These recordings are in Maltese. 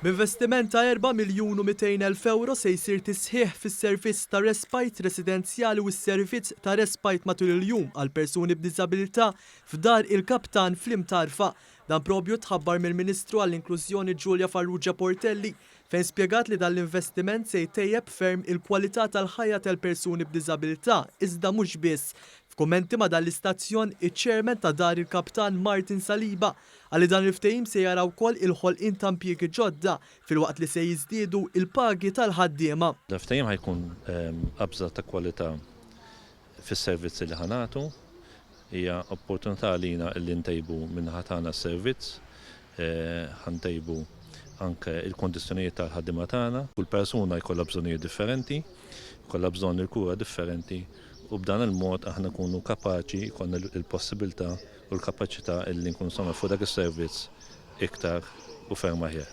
B'investiment ta' 4,200,000 ewro se jsir tisħiħ fis-servizz ta' respite residenzjali u s-servizz ta' respite matul il-jum għal persuni b'diżabilità f'Dar il-Kaptan fl-Imtarfa. Dan propju tħabbar mill-Ministru għall-Inklużjoni Julia Farrugia Portelli fejn spjegat li dan l-investiment se jtejjeb ferm il-kwalità tal-ħajja tal-persuni b'diżabilità iżda mhux biss. F'kummenti ma' dan l-istazzjon, iċ-Chairman ta' Dar il-Kaptan Martin Saliba qal li dan il-ftehim se jara wkoll il-ħolqien ta' impjiegi ġodda filwaqt li se jiżdiedu l-pagi tal-ħaddiema. Dan il-ftehim ħa jkun qabża ta' kwalità fis-servizzi li ħa nagħtu. Hija opportunità għalina li ntejbu min-naħa tagħna s-servizz, ħa ntejbu anke l-kundizzjonijiet tal-ħaddiema tagħna. Kull persuna jkollha bżonnijiet differenti, jkollha bżonn il-kura differenti u b'dan il-mod aħna nkunu kapaċi jkollna l-possibilità u l-kapaċità illi nkunu nistgħu noffru dak is-servizz iktar u ferm aħjar.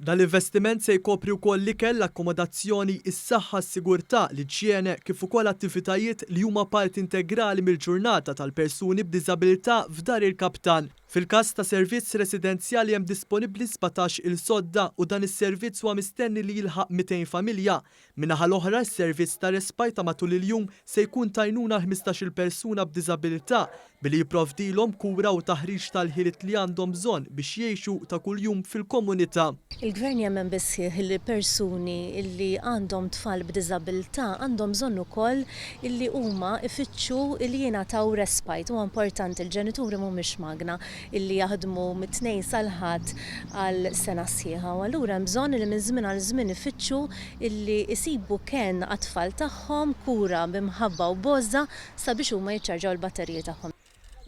Dan l-investiment se jkopri wkoll l-ikel, l-akkomodazzjoni, is-saħħa, s-sigurtà, l-iġjene kif ukoll attivitajiet li huma parti integrali mill-ġurnata tal-persuni b'diżabilità f'Dar il-Kaptan. Fil-każ ta' servizz residenzjali hemm disponibbli 17-il sodda u dan is-servizz huwa mistenni li jilħaq 200 familja. Min-naħa l-oħra, is-servizz ta' respite ta' matul il-jum se jkun t'għajnuna għal 15-il persuna b'diżabilità billi jipprovdilhom kura u taħriġ tal-ħiliet li għandhom bżonn biex jgħixu ta' kuljum fil-komunità. Il-Gvern jemmen bis-sħiħ li persuni li għandhom tfal b'diżabilità għandhom bżonn ukoll li huma jfittxu li jingħataw respite. Huwa importanti, l-ġenituri mhumiex magna li jaħdmu mit-Tnejn sal-Ħadd għal sena sħiħa u allura hemm bżonn li minn żmien għal żmien ifittxu li jsibu kenn għat-tfal tagħhom, kura bi mħabba u b'għożża sabiex huma jiċċarġaw il-batteriji tagħhom.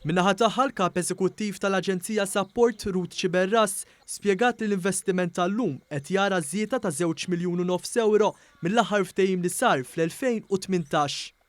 Min-naħa tagħha l-Kap Eżekuttiv tal-Aġenzija Sapport Ruth Sciberras spjegat li l-investiment tal-lum qed jara żieda ta' żewġ miljun u nofs ewro mill-aħħar ftehim li sar fl-2018.